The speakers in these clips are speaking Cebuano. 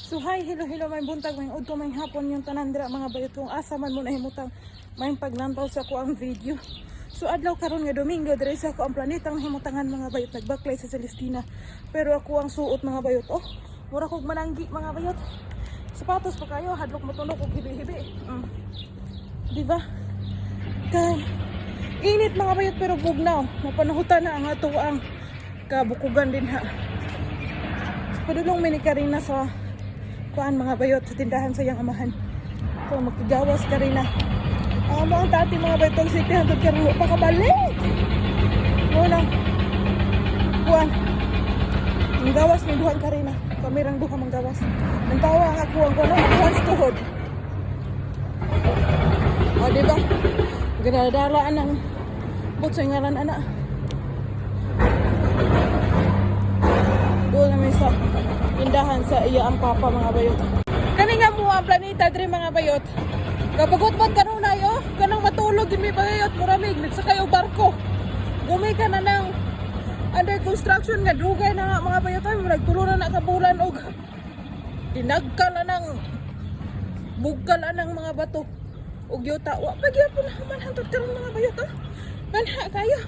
So hi, hello, hello, maayong buntag, maayong udto, maayong hapon yung tanan dira, mga bayot, kung asa man mo nahimutang maayong paglantaw sa akoang video. So adlaw karon nga Domingo, diri sa ako ang planetang himutangan, mga bayot, nagbaklay sa Celestina. Pero ako ang suot, mga bayot, oh. Mura kog mananggi, mga bayot. Sapatos pa kayo, hadlok motunok og hibi-hibi. Di ba? Kay init, mga bayot, pero bugnaw. Mapanahutan na ang ato ang kabukugan din ha. Padulong mi ni Karina sa kuan, mga bayot, sa tindahan sa iyang amahan. So magkigawas Karina. Ang amo ang tati, mga bayot, ang city hangtod karon wa pa kabalik. Mo lang kuan. Ang gawas ni duhan Karina. Kami rang duha manggawas. Nang tawa ang ako ang kuan kuan sa tuhod. O, di ba? Ginadalaan ng butsoy ngalan ana. Doon namin sa tindahan sa iya ang papa, mga bayot. Kani nga mo ang planeta diri, mga bayot. Kabagot-bot kanunay oh, kanang matulog gid mi, bayot, muramig nagsakay og barko. Gumi ka na ng under construction nga dugay na nga, mga bayot, ay murag tulo na na ka bulan og dinagkal na ng bugkal na ng mga bato ug yuta, wa pa gyapon na man hantod karon, mga bayot, oh. Manha kayo.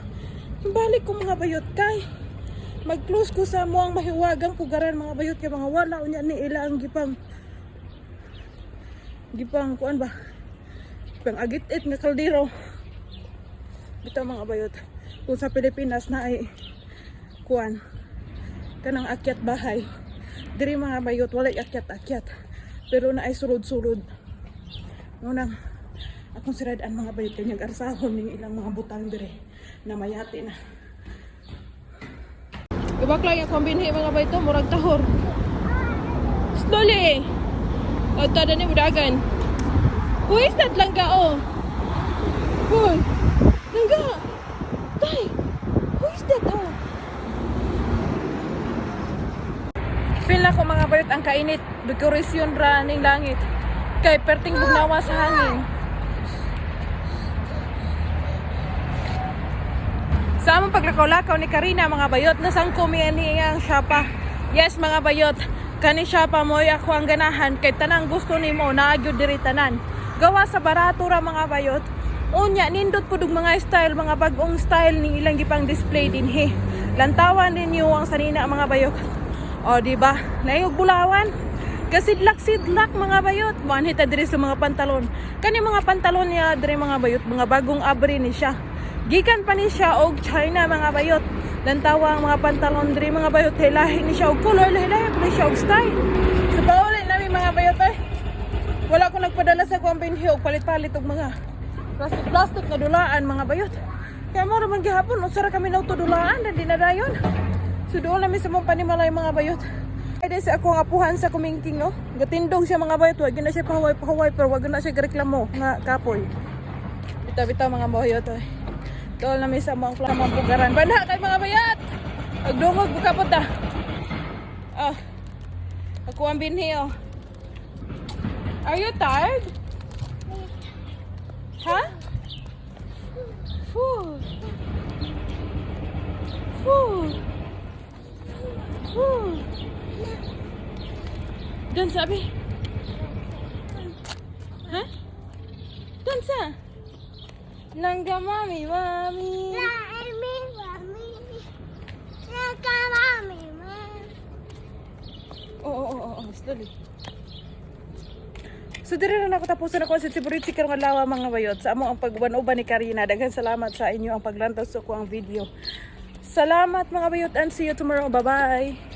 Balik ko, mga bayot, kay mag-close ko sa muang mahiwagang pugaran, mga bayot, kay mga wala unya ni ila ang gipang kuan ba, pang agit-it nga kaldero bitaw, mga bayot. Kung sa Pilipinas na ay kuan kanang akyat bahay, diri, mga bayot, walay akyat-akyat pero na ay sulod-sulod. Munang akong siradan, mga bayot, kanyang arsahon ning ilang mga butang dire na mayati na. Ibaklay akong binhi, mga bayot, murag tahor. Slowly. O, tada ni budagan. Who is that, langga, oh? Hoy. Langga. Tay. Who is that, oh? Feel na ko, mga bayot, ang kainit. Dekorasyon ra ning langit. Kay perting bugnawa sa hangin. Sa among paglakaw-lakaw ni Karina, mga bayot, nasangko mi ani ang shapa. Yes, mga bayot, kani shapa mo ako ang ganahan kay tanang gusto nimo naa gyud diri tanan. Gawa sa barato ra, mga bayot. Unya nindot pud og mga style, mga bag-ong style ning ilang gipang display dinhi. Lantawan ninyo ang sanina, mga bayot. O, di ba? Naayog bulawan. Kasidlak-sidlak, mga bayot. Manhita diri sa mga pantalon. Kani mga pantalon niya diri, mga bayot, mga bagong abri ni siya. Gikan pa ni siya og China, mga bayot. Lantawa ang mga pantalon diri, mga bayot, lahi ni siya og color, lahi-lahi pa ni siya og style. So pauli nami, mga bayot, ay. Wala ko nagpadala sa kuang binhi og palit-palit og mga plastic-plastic nga dulaan, mga bayot. Kaya mo raman gihapon, usa ra kami nauto dulaan, di na dayon. So doon namin sa mong panimalay, mga bayot. Pwede sa ako nga apuhan sa kumingking, no? Gatindog siya, mga bayot, wag na siya pahuway-pahuway pero wag na siya gareklamo nga kapoy. Bitaw-bitaw, mga bayot, oy. Doon namin sa mga mga pugaran. Banha kay, mga bayot! Agdungog bukapot ta. Ah. Ako ang binhi, oh. Are you tired? Ha? Full. Full. Full. Dance, abi. Ha? Dance. Langga mami, mami. Mami, mami. Langga mami, mami. Oo, slowly. So diri na ako tapusan ako sa Tiburitsi karong adlaw, mga bayot, sa amo ang pagwan-uban ni Karina. Daghan salamat sa inyo ang paglantaw sa ko ang video. Salamat, mga bayot, and see you tomorrow. Bye-bye.